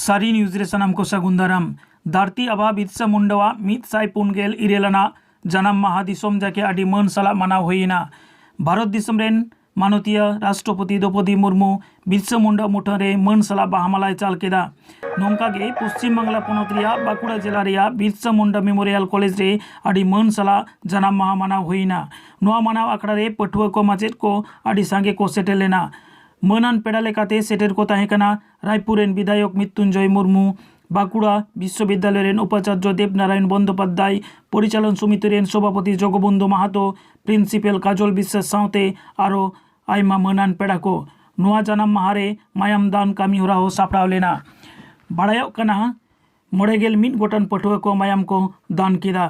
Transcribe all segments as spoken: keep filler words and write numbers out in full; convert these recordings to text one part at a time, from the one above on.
ᱥᱟᱹᱨᱤ ᱱᱤᱭᱩᱡᱽ ᱨᱮ ᱥᱟᱱᱟᱢ ᱠᱚ ᱥᱟᱹᱜᱩᱱ ᱫᱟᱨᱟᱢ᱾ ᱫᱷᱟᱹᱨᱛᱤ ᱟᱵᱟ ᱵᱤᱨᱥᱟ ᱢᱩᱱᱰᱟᱣᱟᱜ ᱢᱤᱫ ᱥᱟᱭ ᱯᱩᱱ ᱜᱮᱞ ᱤᱨᱟᱹᱞ ᱟᱱᱟᱜ ᱡᱟᱱᱟᱢ ᱢᱟᱦᱟ ᱫᱤᱥᱚᱢ ᱡᱟᱠᱮ ᱟᱹᱰᱤ ᱢᱟᱹᱱ ᱥᱟᱞᱟᱜ ᱢᱟᱱᱟᱣ ᱦᱩᱭᱮᱱᱟ᱾ ᱵᱷᱟᱨᱚᱛ ᱫᱤᱥᱚᱢ ᱨᱮᱱ ᱢᱟᱱᱚᱛᱤᱭᱟᱹ ᱨᱟᱥᱴᱨᱚᱯᱚᱛᱤ ᱫᱨᱚᱯᱚᱫᱤ ᱢᱩᱨᱢᱩ ᱵᱤᱨᱥᱟ ᱢᱩᱱᱰᱟ ᱢᱩᱴᱷᱟᱹᱱ ᱨᱮ ᱢᱟᱹᱱ ᱥᱟᱞᱟᱜ ᱵᱟᱦᱟ ᱢᱟᱞᱟᱭ ᱪᱟᱞ ᱠᱮᱫᱟ᱾ ᱱᱚᱝᱠᱟ ᱜᱮ ᱯᱚᱥᱪᱤᱢ ᱵᱟᱝᱞᱟ ᱯᱚᱱᱚᱛ ᱨᱮᱭᱟᱜ ᱵᱟᱸᱠᱩᱲᱟ ᱡᱮᱞᱟ ᱨᱮᱭᱟᱜ ᱵᱤᱨᱥᱟ ᱢᱩᱱᱰᱟ ᱢᱮᱢᱳᱨᱤᱭᱟᱞ ᱠᱚᱞᱮᱡᱽ ᱨᱮ ᱟᱹᱰᱤ ᱢᱟᱹᱱ ᱥᱟᱞᱟᱜ ᱡᱟᱱᱟᱢ ᱢᱟᱦᱟ ᱢᱟᱱᱟᱣ ᱦᱩᱭᱮᱱᱟ᱾ ᱱᱚᱣᱟ ᱢᱟᱱᱟᱣ ᱟᱠᱷᱲᱟ ᱨᱮ ᱯᱟᱹᱴᱷᱩᱣᱟᱹ ᱠᱚ, ᱢᱟᱪᱮᱫ ᱠᱚ ᱟᱹᱰᱤ ᱥᱟᱸᱜᱮ ᱠᱚ ᱥᱮᱴᱮᱨ ᱞᱮᱱᱟ᱾ ᱢᱟᱹᱱᱟᱱ ᱯᱮᱲᱟ ᱞᱮᱠᱟᱛᱮ ᱥᱮᱴᱮᱨ ᱠᱚ ᱛᱟᱦᱮᱸ ᱠᱟᱱᱟ ᱨᱟᱭᱯᱩᱨ ᱨᱮᱱ ᱵᱤᱫᱷᱟᱭᱚᱠ ᱢᱨᱤᱛᱩᱧᱡᱚᱭ ᱢᱩᱨᱢᱩ, ᱵᱟᱸᱠᱩᱲᱟ ᱵᱤᱥᱥᱚᱵᱤᱫᱽᱫᱟᱞᱚᱭ ᱨᱮᱱ ᱩᱯᱟᱪᱟᱨᱡᱚ ᱫᱮᱵᱽᱱᱟᱨᱟᱭᱚᱱ ᱵᱚᱱᱫᱳᱯᱟᱫᱽᱫᱷᱟᱭ, ᱯᱚᱨᱤᱪᱟᱞᱚᱱ ᱥᱚᱢᱤᱛᱤ ᱨᱮᱱ ᱥᱚᱵᱷᱟᱯᱚᱛᱤ ᱡᱚᱜᱚᱵᱚᱱᱫᱷᱩ ᱢᱟᱦᱟᱛᱚ, ᱯᱨᱤᱱᱥᱤᱯᱟᱞ ᱠᱟᱡᱚᱞ ᱵᱤᱥᱥᱟᱥ ᱥᱟᱶᱛᱮ ᱟᱨᱚ ᱟᱭᱢᱟ ᱢᱟᱹᱱᱟᱱ ᱯᱮᱲᱟ ᱠᱚ᱾ ᱱᱚᱣᱟ ᱡᱟᱱᱟᱢ ᱢᱟᱦᱟ ᱨᱮ ᱢᱟᱭᱟᱢ ᱫᱟᱱ ᱠᱟᱹᱢᱤ ᱦᱚᱨᱟ ᱦᱚᱸ ᱥᱟᱯᱲᱟᱣ ᱞᱮᱱᱟ᱾ ᱵᱟᱲᱟᱭᱚᱜ ᱠᱟᱱᱟ, ᱢᱚᱬᱮ ᱜᱮᱞ ᱢᱤᱫ ᱜᱚᱴᱟᱝ ᱯᱟᱹᱴᱷᱩᱣᱟᱹ ᱠᱚ ᱢᱟᱭᱟᱢ ᱠᱚ ᱫᱟᱱ ᱠᱮᱫᱟ᱾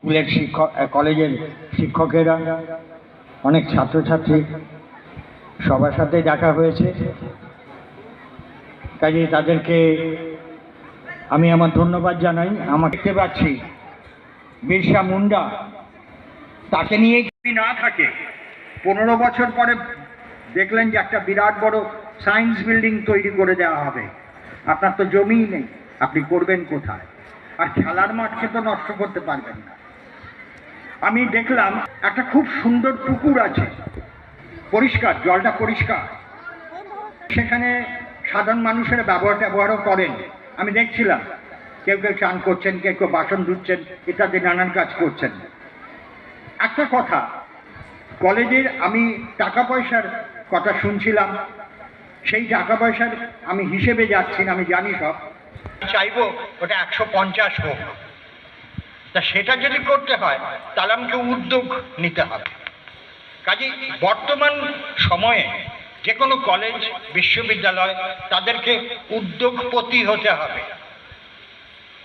স্কুলের শিক্ষক, আহ, কলেজের শিক্ষকেরা, অনেক ছাত্রছাত্রী, সবার সাথে দেখা হয়েছে। কাজেই তাদেরকে আমি আমার ধন্যবাদ জানাই। আমার দেখতে পাচ্ছি বিরসা মুন্ডা, তাকে নিয়ে যদি না থাকে, পনেরো বছর পরে দেখলেন যে একটা বিরাট বড় সায়েন্স বিল্ডিং তৈরি করে দেওয়া হবে, আপনার তো জমিই নেই, আপনি করবেন কোথায়? আর খেলার মাঠকে তো নষ্ট করতে পারবেন না। আমি দেখলাম একটা খুব সুন্দর পুকুর আছে, পরিষ্কার, জলটা পরিষ্কার, সেখানে সাধারণ মানুষেরা ব্যবহার ট্যাবহারও করেন। আমি দেখছিলাম কেউ কেউ চান করছেন, কেউ কেউ বাসন ধুচ্ছেন, ইত্যাদি নানান কাজ করছেন। একটা কথা, কলেজের আমি টাকা পয়সার কথা শুনছিলাম, সেই টাকা পয়সার আমি হিসেবে যাচ্ছি না, আমি জানি সব। চাইবো ওটা একশো পঞ্চাশ হোক। তা সেটা যদি করতে হয়, তাহলে আমাকে উদ্যোগ নিতে হবে। কাজেই বর্তমান সময়ে যে কোনো কলেজ, বিশ্ববিদ্যালয়, তাদেরকে উদ্যোগপতি হতে হবে।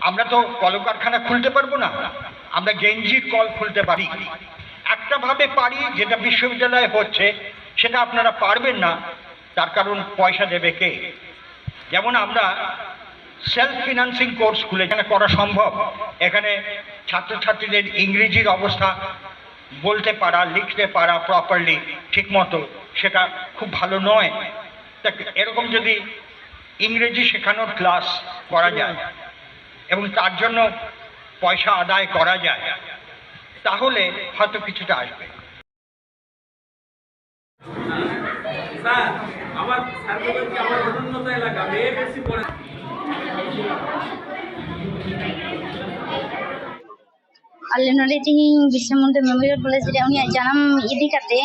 আমরা তো কলকারখানা খুলতে পারবো না, আমরা গেঞ্জির কল খুলতে পারি। একটা ভাবে পারি, যেটা বিশ্ববিদ্যালয়ে হচ্ছে সেটা আপনারা পারবেন না, তার কারণ পয়সা দেবে কে? যেমন আমরা সেলফ ফিনান্সিং কোর্স খুলে, এখানে করা সম্ভব। এখানে ছাত্রছাত্রীদের ইংরেজির অবস্থা, বলতে পারা, লিখতে পারা প্রপারলি, ঠিকমতো, সেটা খুব ভালো নয়। তা এরকম যদি ইংরেজি শেখানোর ক্লাস করা যায় এবং তার জন্য পয়সা আদায় করা যায়, তাহলে হয়তো কিছুটা আসবে। স্যার, আমার স্যার বলেন যে আমার অনন্যতা এলাকা, মেয়ে বেশি পড়ে। ᱟᱞᱮ ᱱᱚᱰᱮ ᱛᱮᱦᱮᱧ ᱵᱤᱨᱥᱟ ᱢᱩᱱᱰᱟ ᱢᱮᱢᱳᱨᱤᱭᱟᱞ ᱠᱚᱞᱮᱡᱽ ᱨᱮ ᱩᱱᱤᱭᱟᱜ ᱡᱟᱱᱟᱢ ᱤᱫᱤ ᱠᱟᱛᱮ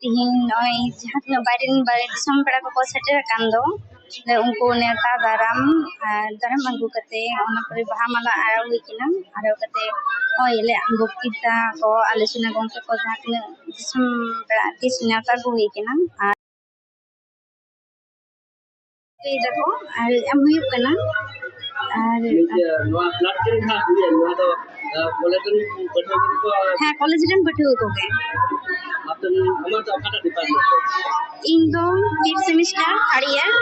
ᱛᱮᱦᱮᱧ ᱱᱚᱜᱼᱚᱭ ᱡᱟᱦᱟᱸ ᱛᱤᱱᱟᱹᱜ ᱵᱟᱭᱨᱮ ᱨᱮᱱ ᱵᱟᱭᱨᱮ ᱫᱤᱥᱚᱢ ᱯᱮᱲᱟ ᱠᱚᱠᱚ ᱥᱮᱴᱮᱨ ᱟᱠᱟᱱ ᱫᱚ, ᱩᱱᱠᱩ ᱱᱮᱣᱛᱟ ᱫᱟᱨᱟᱢ ᱟᱨ ᱫᱟᱨᱟᱢ ᱟᱹᱜᱩ ᱠᱟᱛᱮ ᱚᱱᱟ ᱯᱚᱨᱮ ᱵᱟᱦᱟ ᱢᱟᱞᱟ ᱟᱨᱟᱣ ᱦᱩᱭ ᱠᱟᱱᱟ᱾ ᱟᱨᱟᱣ ᱠᱟᱛᱮ ᱱᱚᱜᱼᱚᱭ ᱟᱞᱮᱭᱟᱜ ᱵᱚᱠᱛᱤᱛᱟ ᱠᱚ, ᱟᱞᱳᱪᱚᱱᱟ ᱜᱚᱢᱠᱮ ᱠᱚ ᱡᱟᱦᱟᱸ ᱛᱤᱱᱟᱹᱜ ᱫᱤᱥᱚᱢ ᱯᱮᱲᱟ ᱟᱨᱠᱤ ᱱᱮᱣᱛᱟ ᱟᱹᱜᱩ ᱦᱩᱭ ᱠᱟᱱᱟ᱾ ᱟᱨ ᱞᱟᱹᱭ ᱫᱟᱠᱚ ᱟᱨ ᱮᱢ ᱦᱩᱭᱩᱜ ᱠᱟᱱᱟ᱾ ᱟᱨ ᱱᱚᱣᱟ ᱯᱞᱟᱴᱯᱷᱚᱨᱢ ᱡᱟᱦᱟᱸ ᱦᱩᱭᱩᱜᱼᱟ, ᱱᱚᱣᱟ ᱫᱚ ᱠᱚᱞᱮᱡᱽ ᱨᱮᱱ ᱯᱟᱹᱴᱷᱩᱣᱟᱹ ᱠᱚ ᱦᱮᱸ, ᱠᱚᱞᱮᱡᱽ ᱨᱮᱱ ᱯᱟᱹᱴᱷᱩᱣᱟᱹ ᱠᱚᱜᱮ᱾ ᱟᱯᱮ ᱟᱢᱟᱜ ᱫᱚ ᱚᱠᱟᱴᱟᱜ ᱰᱤᱯᱟᱨᱴᱢᱮᱱᱴ? ᱤᱧ ᱫᱚ fifth semester third year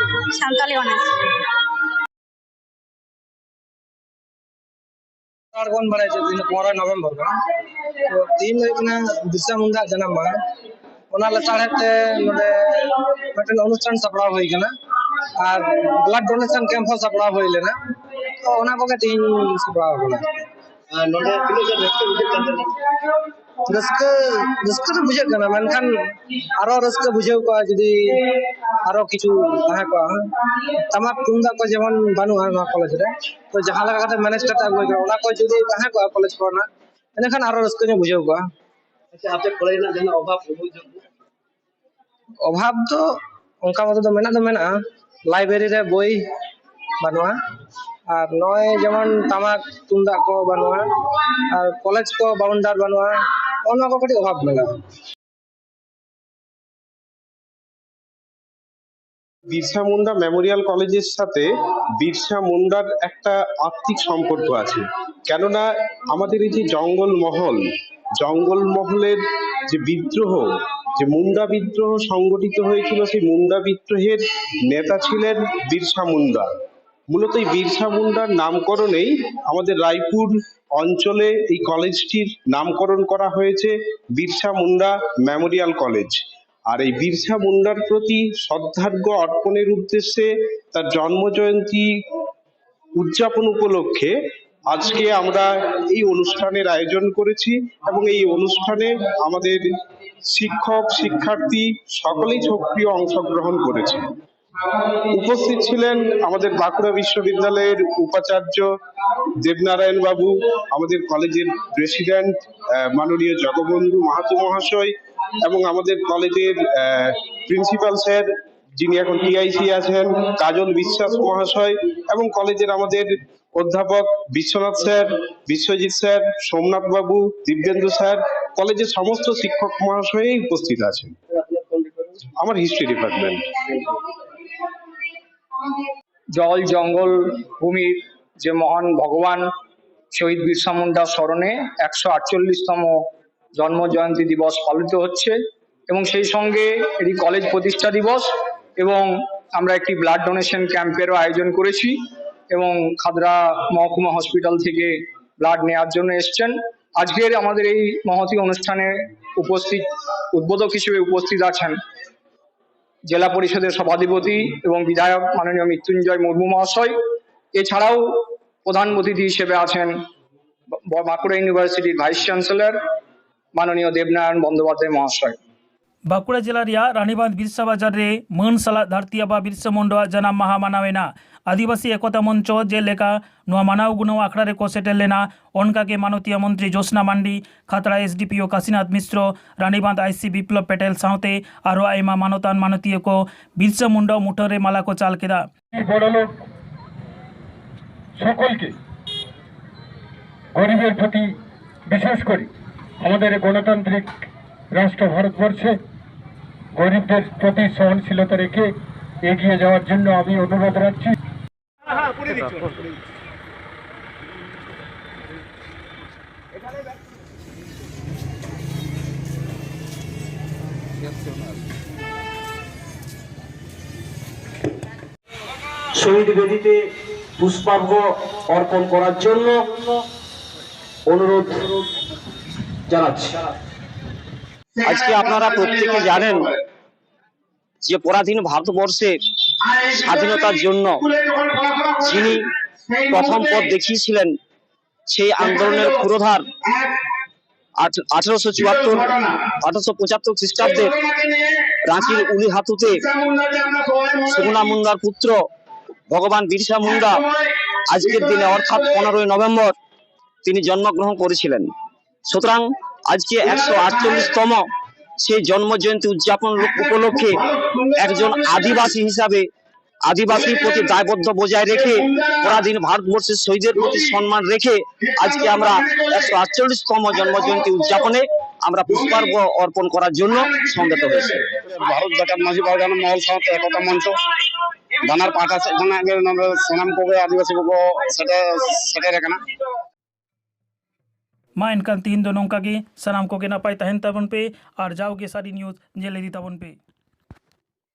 Santali honours. Santal ᱵᱚᱱ ᱵᱟᱲᱟᱭ ᱦᱚᱪᱚᱭᱮᱫ ᱛᱮᱦᱮᱧ ᱫᱚ ᱯᱚᱱᱨᱚᱭ ᱱᱚᱵᱷᱮᱢᱵᱚᱨ ᱠᱟᱱᱟ᱾ ᱛᱚ ᱛᱮᱦᱮᱧ ᱫᱚ ᱦᱩᱭᱩᱜ ᱠᱟᱱᱟ ᱵᱤᱨᱥᱟ ᱢᱩᱱᱰᱟ ᱡᱟᱱᱟᱢ ᱢᱟᱦᱟ᱾ ᱚᱱᱟ ᱞᱮᱥᱟᱲᱦᱮᱫ ᱛᱮ ᱱᱚᱰᱮ ᱢᱤᱫᱴᱮᱱ ᱚᱱᱩᱥᱴᱷᱟᱱ ᱥᱟᱯᱲᱟᱣ ᱦᱩᱭ ᱠᱟᱱᱟ ᱟᱨ ᱵᱞᱟᱰ ᱰᱳᱱᱮᱥᱚᱱ ᱠᱮᱢᱯ ᱦᱚᱸ ᱥᱟᱯᱲᱟᱣ ᱦᱩᱭ ᱞᱮᱱᱟ᱾ ᱛᱚ ᱚᱱᱟ ᱠᱚᱜᱮ ᱛᱮᱦᱮᱧ ᱥᱟᱯᱲᱟᱣ ᱠᱟᱱᱟ᱾ ᱟᱨ ᱱᱚᱰᱮ ᱛᱤᱱᱟᱹᱜ ᱜᱟᱱ ᱨᱟᱹᱥᱠᱟᱹ ᱵᱩᱡᱷᱟᱹᱜ ᱠᱟᱱ ᱛᱟᱦᱮᱱᱟ? ᱨᱟᱹᱥᱠᱟᱹ ᱨᱟᱹᱥᱠᱟᱹ ᱫᱚ ᱵᱩᱡᱷᱟᱹᱜ ᱠᱟᱱᱟ, ᱢᱮᱱᱠᱷᱟᱱ ᱟᱨᱚ ᱨᱟᱹᱥᱠᱟᱹ ᱵᱩᱡᱷᱟᱹᱣ ᱠᱚᱜᱼᱟ ᱡᱩᱫᱤ ᱟᱨᱚ ᱠᱤᱪᱷᱩ ᱛᱟᱦᱮᱸ ᱠᱚᱜᱼᱟ᱾ ᱴᱟᱢᱟᱠ ᱛᱩᱢᱫᱟᱜ ᱠᱚ ᱡᱮᱢᱚᱱ ᱵᱟᱹᱱᱩᱜᱼᱟ ᱱᱚᱣᱟ ᱠᱚᱞᱮᱡᱽ ᱨᱮ, ᱛᱚ ᱡᱟᱦᱟᱸ ᱞᱮᱠᱟ ᱠᱟᱛᱮ ᱢᱮᱱᱮᱡᱽ ᱠᱟᱛᱮ ᱟᱹᱜᱩ ᱦᱩᱭ ᱠᱟᱱᱟ, ᱚᱱᱟ ᱠᱚ ᱡᱩᱫᱤ ᱛᱟᱦᱮᱸ ᱠᱚᱜᱼᱟ ᱠᱚᱞᱮᱡᱽ ᱠᱚᱨᱮᱱᱟᱜ, ᱮᱸᱰᱮᱠᱷᱟᱱ ᱟᱨᱚ ᱨᱟᱹᱥᱠᱟᱹ ᱧᱚᱜ ᱵᱩᱡᱷᱟᱹᱣ ᱠᱚᱜᱼᱟ᱾ ᱟᱪᱪᱷᱟ, ᱟᱯᱮ ᱠᱚᱞᱮᱡᱽ ᱨᱮᱱᱟᱜ ᱡᱟᱦᱟᱱᱟᱜ ᱚᱵᱷᱟᱵ ᱚᱵᱷᱤᱡᱳᱜᱽ? ᱚᱵᱷᱟᱵ ᱫᱚ ᱚᱱᱠᱟ ᱢᱚᱛᱚ ᱫᱚ ᱢᱮᱱᱟᱜ ᱫᱚ ᱢᱮᱱᱟᱜᱼᱟ, ᱞᱟᱭᱵᱨᱮᱨᱤ ᱨᱮ ᱵᱳᱭ ᱵᱟᱹᱱᱩᱜᱼᱟ, ᱟᱨ ᱱᱚᱜᱼᱚᱭ ᱡᱮᱢᱚᱱ ᱴᱟᱢᱟᱠ ᱛᱩᱢᱫᱟᱜ ᱠᱚ ᱵᱟᱹᱱᱩᱜᱼᱟ, ᱟᱨ ᱠᱚᱞᱮᱡᱽ ᱠᱚ ᱵᱟᱣᱩᱱᱰᱟᱨ ᱵᱟᱹᱱᱩᱜᱼᱟ, ᱱᱚᱜᱼᱚ ᱱᱚᱣᱟ ᱠᱚ ᱠᱟᱹᱴᱤᱡ ᱚᱵᱷᱟᱵ ᱢᱮᱱᱟᱜᱼᱟ᱾ বিরসা মুন্ডা মেমোরিয়াল কলেজের সাথে বিরসা মুন্ডার একটা আত্মিক সম্পর্ক আছে। কেননা আমাদের এই যে জঙ্গলমহল, জঙ্গলমহলের যে বিদ্রোহ, যে মুন্ডা বিদ্রোহ সংগঠিত হয়েছিল, সেই মুন্ডা বিদ্রোহের নেতা ছিলেন বিরসা মুন্ডা। মূলত এই বিরসা মুন্ডার নামকরণেই আমাদের রায়পুর অঞ্চলে এই কলেজটির নামকরণ করা হয়েছে বিরসা মুন্ডা মেমোরিয়াল কলেজ। আর এই বিরসা মুন্ডার প্রতি শ্রদ্ধার্ঘ্য অর্পণের উদ্দেশ্যে, তার জন্ম জয়ন্তী উদযাপন উপলক্ষে আজকে আমরা এই অনুষ্ঠানের আয়োজন করেছি এবং এই অনুষ্ঠানে আমাদের শিক্ষক, শিক্ষার্থী সকলেই সক্রিয় অংশগ্রহণ করেছে। উপস্থিত ছিলেন আমাদের বাঁকুড়া বিশ্ববিদ্যালয়ের উপাচার্য দেবনারায়ণ বাবু, আমাদের কলেজের প্রেসিডেন্ট মাননীয় জগবন্ধু মাহাতো মহাশয় এবং আমাদের কলেজের প্রিন্সিপাল স্যার, যিনি এখন টিআইসি আছেন, কাজল বিশ্বাস মহাশয় এবং কলেজের আমাদের অধ্যাপক বিশ্বনাথ স্যার, বিশ্বজিৎ স্যার, সোমনাথ বাবু, দিব্যেন্দু স্যার, কলেজের সমস্ত শিক্ষক মহাশয়ই উপস্থিত আছেন। আমার হিস্ট্রি ডিপার্টমেন্ট। জল, জঙ্গল, ভূমির যে মহান ভগবান শহীদ বিরসা মুন্ডার স্মরণে একশো আটচল্লিশতম জন্ম জয়ন্তী দিবস পালিত হচ্ছে এবং সেই সঙ্গে এটি কলেজ প্রতিষ্ঠা দিবস এবং আমরা একটি ব্লাড ডোনেশন ক্যাম্পেরও আয়োজন করেছি এবং খাদরা মহকুমা হসপিটাল থেকে ব্লাড নেওয়ার জন্য এসছেন। আজকের আমাদের এই মহতী অনুষ্ঠানে উপস্থিত, উদ্বোধক হিসেবে উপস্থিত আছেন জেলা পরিষদের সভাধিপতি এবং বিধায়ক মাননীয় মৃত্যুঞ্জয় মুর্মু মহাশয়। এছাড়াও প্রধান অতিথি হিসেবে আছেন ব- বাঁকুড়া ইউনিভার্সিটির ভাইস চ্যান্সেলর মাননীয় দেবনারায়ণ বন্দ্যোপাধ্যায় মহাশয়। ᱵᱟᱸᱠᱩᱲᱟ ᱡᱮᱞᱟ ᱨᱮᱭᱟᱜ ᱨᱟᱱᱤᱵᱟᱸᱫᱷ ᱵᱤᱨᱥᱟ ᱵᱟᱡᱟᱨ ᱨᱮ ᱢᱟᱹᱱ ᱥᱟᱞᱟᱜ ᱫᱷᱟᱹᱨᱛᱤ ᱟᱵᱟ ᱵᱤᱨᱥᱟ ᱢᱩᱱᱰᱟᱣᱟᱜ ᱡᱟᱱᱟᱢ ᱢᱟᱦᱟ ᱢᱟᱱᱟᱣ ᱮᱱᱟ᱾ ᱟᱹᱫᱤᱵᱟᱹᱥᱤ ᱮᱠᱚᱛᱟ ᱢᱚᱧᱪᱚ ᱡᱮᱞᱮᱠᱟ ᱱᱚᱣᱟ ᱢᱟᱱᱟᱣ ᱜᱩᱱᱟᱹᱣ ᱟᱠᱷᱲᱟ ᱨᱮᱠᱚ ᱥᱮᱴᱮᱨ ᱞᱮᱱᱟ᱾ ᱚᱱᱠᱟᱜᱮ ᱢᱟᱱᱚᱛᱤᱭᱟ ᱢᱚᱱᱛᱨᱤ ᱡᱳᱥᱱᱟ ᱢᱟᱱᱰᱤ, ᱠᱷᱟᱛᱲᱟ ᱮᱥᱰᱤᱯᱤᱳ ᱠᱟᱥᱤᱱᱟᱛᱷ ᱢᱤᱥᱨᱚ, ᱨᱟᱱᱤᱵᱟᱸᱫᱷ ᱟᱭᱥᱤ ᱵᱤᱯᱞᱚᱵ ᱯᱮᱴᱮᱞ ᱥᱟᱶᱛᱮ ᱟᱨᱦᱚᱸ ᱟᱭᱢᱟ ᱢᱟᱱᱚᱛᱟᱱ ᱢᱟᱱᱚᱛᱤᱭᱟᱹ ᱠᱚ ᱵᱤᱨᱥᱟ ᱢᱩᱱᱰᱟ ᱢᱩᱴᱷᱟᱹᱱ ᱨᱮ ᱢᱟᱞᱟ ᱠᱚ ᱪᱟᱞ ᱠᱮᱫᱟ᱾ বড়লোক সকলকে গরিবের প্রতি, বিশেষ করে আমাদের গণতান্ত্রিক রাষ্ট্র ভারতবর্ষে গরিবদের প্রতি সহনশীলতা রেখে এগিয়ে যাওয়ার জন্য আমি অনুরোধ রাখছি। শহীদ বেদিতে পুষ্পার্ঘ্য অর্পণ করার জন্য অনুরোধ জানাচ্ছি। আজকে আপনারা প্রত্যেকে জানেন যে পরাধীন ভারতবর্ষে স্বাধীনতার জন্য যিনি প্রথম পথ দেখিয়েছিলেন, সেই আন্দোলনের পুরোধার আঠ- আঠারোশো চুয়াত্তর, আঠারোশো পঁচাত্তর খ্রিস্টাব্দে রাঁচির উলিহাতুতে সুগুনা মুন্ডার পুত্র ভগবান বিরসা মুন্ডা আজকের দিনে অর্থাৎ পনেরোই নভেম্বর তিনি জন্মগ্রহণ করেছিলেন। সুতরাং আজকে একশো আটচল্লিশতম সেই জন্ম জয়ন্তী উদযাপন উপলক্ষে একজন আদিবাসী হিসাবে আদিবাসীর প্রতি দায়বদ্ধ বজায় রেখে পরাধীন ভারতবর্ষের শহীদের প্রতি সম্মান রেখে আজকে আমরা একশো আটচল্লিশতম জন্ম জয়ন্তী উদযাপনে আমরা পুষ্পার্ঘ্য অর্পণ করার জন্য সমবেত হয়েছি। ᱵᱷᱟᱨᱚᱛ ᱡᱟᱠᱟᱛ ᱢᱟᱹᱡᱷᱤ ᱯᱟᱨᱜᱟᱱᱟ ᱢᱚᱦᱚᱞ ᱥᱟᱶᱛᱮ ᱮᱠᱚᱛᱟ ᱢᱚᱧᱪᱚ ᱵᱟᱱᱟᱨ ᱯᱟᱦᱴᱟ ᱥᱮᱫ ᱠᱷᱚᱱᱟᱜ ᱜᱮ ᱱᱚᱰᱮ ᱥᱟᱱᱟᱢ ᱠᱚᱜᱮ ᱟᱹᱫᱤᱵᱟᱹᱥᱤ ᱠᱚᱠᱚ ᱥᱮᱴᱮᱨ, ᱥᱮᱴᱮᱨ ᱟᱠᱟᱱᱟ᱾ ᱢᱟ ᱮᱱᱠᱷᱟᱱ ᱛᱤᱦᱤᱧ ᱫᱚ ᱱᱚᱝᱠᱟ ᱜᱮ, ᱥᱟᱱᱟᱢ ᱠᱚᱜᱮ ᱱᱟᱯᱟᱭ ᱛᱟᱦᱮᱱ ᱛᱟᱵᱚᱱ ᱯᱮ ᱟᱨ ᱡᱟᱣᱜᱮ ᱥᱟᱹᱨᱤ ᱱᱤᱭᱩᱡᱽ ᱧᱮᱞ ᱤᱫᱤ ᱛᱟᱵᱚᱱ ᱯᱮ᱾